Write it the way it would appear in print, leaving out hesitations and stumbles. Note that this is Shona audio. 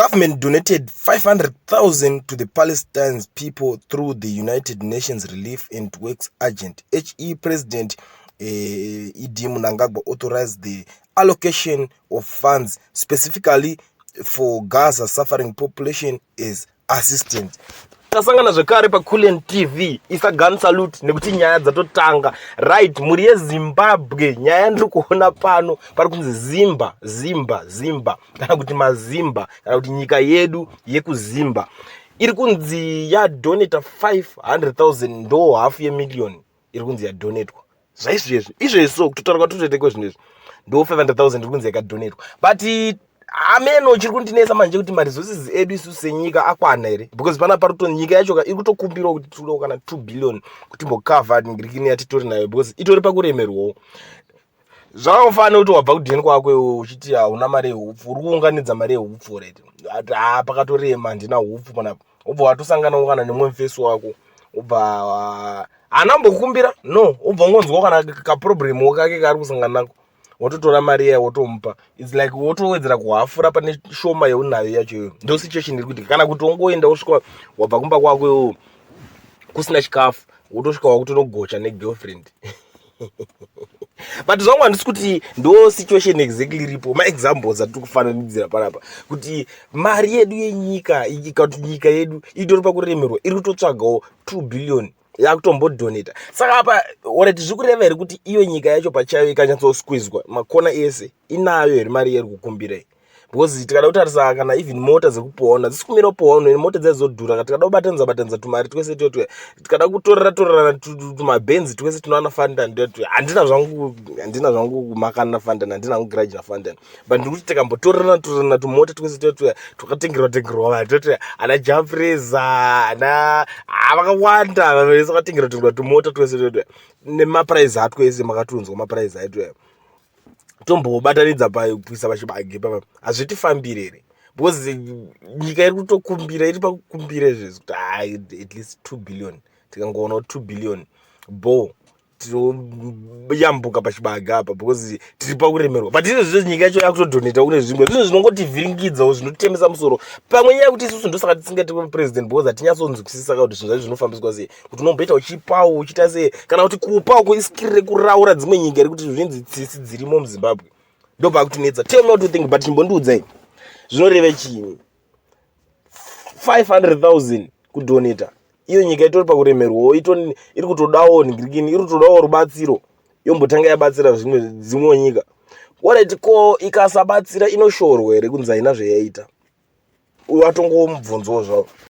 Government donated 500,000 to the Palestinian people through the United Nations Relief and Works Agent. HE President ED Mnangagwa authorized the allocation of funds specifically for Gaza suffering population as assistance. Tasangana zvekare paCulian TV. Isa gun salute nekuti nyaya dzatotanga. Right, mhuri yeZimbabwe, nyaya yandiri kuona pano pari kunzi Zimba, Zimba, Zimba, kana kuti Mazimba, kana kuti nyika yedu yekuZimba iri kunzi yadonata 500,000, ndo hafu yemiliyoni iri kunzi yadonatwa zvaizvezvi izvezvi. Kutotaura kwatotoita kwezvinhu izvi, ndo 500,000 iri kunzi yakadonatwa. But ameno chiri kundinetsa manje kuti maresources edu isusu senyika akwana here? Because pana pari kuto nyika yacho iri kutokumbirawo kuti tiriwo kana 2 billion kuti timbokavha ngirikini yatitori nayo, because itori pakuremerwawo. Zvakangofanana nekuti wabva kudheni kwako uchiti hauna mari yehupfu, uri kuunganidza mari yehupfu, right? Ati ha, pakatorema, handina hupfu panapa. Wobva watosanganawo kana nemumwe mufesi wako, wobva haana kumbokumbira, no, wobva ungonzwa kana kaproblem kake kaari kusangana nako, wototora mari iya wotomupa. It's like wotowedzera kuhafura pane shoma yeunayo yacho iyoyo. Ndo situation iri kuitika. Kana kuti wongoenda, wosvika wabva kumba kwako iwowo kusina chikafu, wotosvika wakutonogocha negirlfriend. But zvangu handisi kuti ndo situation exactly iripo. Maexamples atiri kufananidzira panapa kuti mari yedu yenyika, kuti nyika yedu itori pakuremerwa, iri kutotsvagawo 2 billion yakutombodonata. Saka apa alright, zviri kureva here kuti iyo nyika yacho pachayo ikanyatsosqueezwa makona ese inayo here mari yairi kukumbira? Because tikada kutarisa, kana even mota dzekupoona dzisi kumira kupoona, mota dzaizodhura. Tikada kubatanidza batanidza tumari twese twetwe, tikada kutorera torerana tumabhenzi twese tunowana fandan twetwe, handina zvangu makana nafandan, handina hangu grudge nafandan, but ndiri kuti tikambotorerana torerana tumota twese twetwe twakatengerwa tengerwa vanhu twetwe, ana Jafreza, ana vakawanda vese vakatengerwa tengerwa tumota twese twetwe nemaprice atwo ese, makatunzwa maprice aitwe, tombobatanidza kuisa pachibage papa, hazvitifambiri here? Because nyika iri kutokumbira, iri pakukumbira izvezvi kuti hai, at least 2 billion. Tikangoonawo 2 billion bo, tinoyambuka pachibage apa, because tiri pakuremerwa. But izvezvi nyika yacho yakutodonata kune zvimwe zvinhu zvinongotivhiringidzawo, zvinotemesa musoro. Pamwe nyaya yekuti isusu ndosaka tisingati president, because hatinyatsonzwisisa kuti zvinhu zvacho zvinofambiswa sei, kuti unomboita uchipawo, uchiita sei, kana kuti kupawo kuiskiri rekuraura dzimwe nyika iri kuti zvinzi tsitsi dzirimo muZimbabwe. Ndopakutinetsa. Tell me what you think, but chimbondiudzai, zvinoreve chii 500,000 kudonata, iyo nyika itori pakuremerwawo, iri kutodawo ngirikini, iri kutodawo rubatsiro, yombotanga yabatsira zvimwe dzimwewo nyika? Alright, ko ikasabatsira inoshorwa here kunzi haina zvayaita? Watongomubvunzowo zvavo.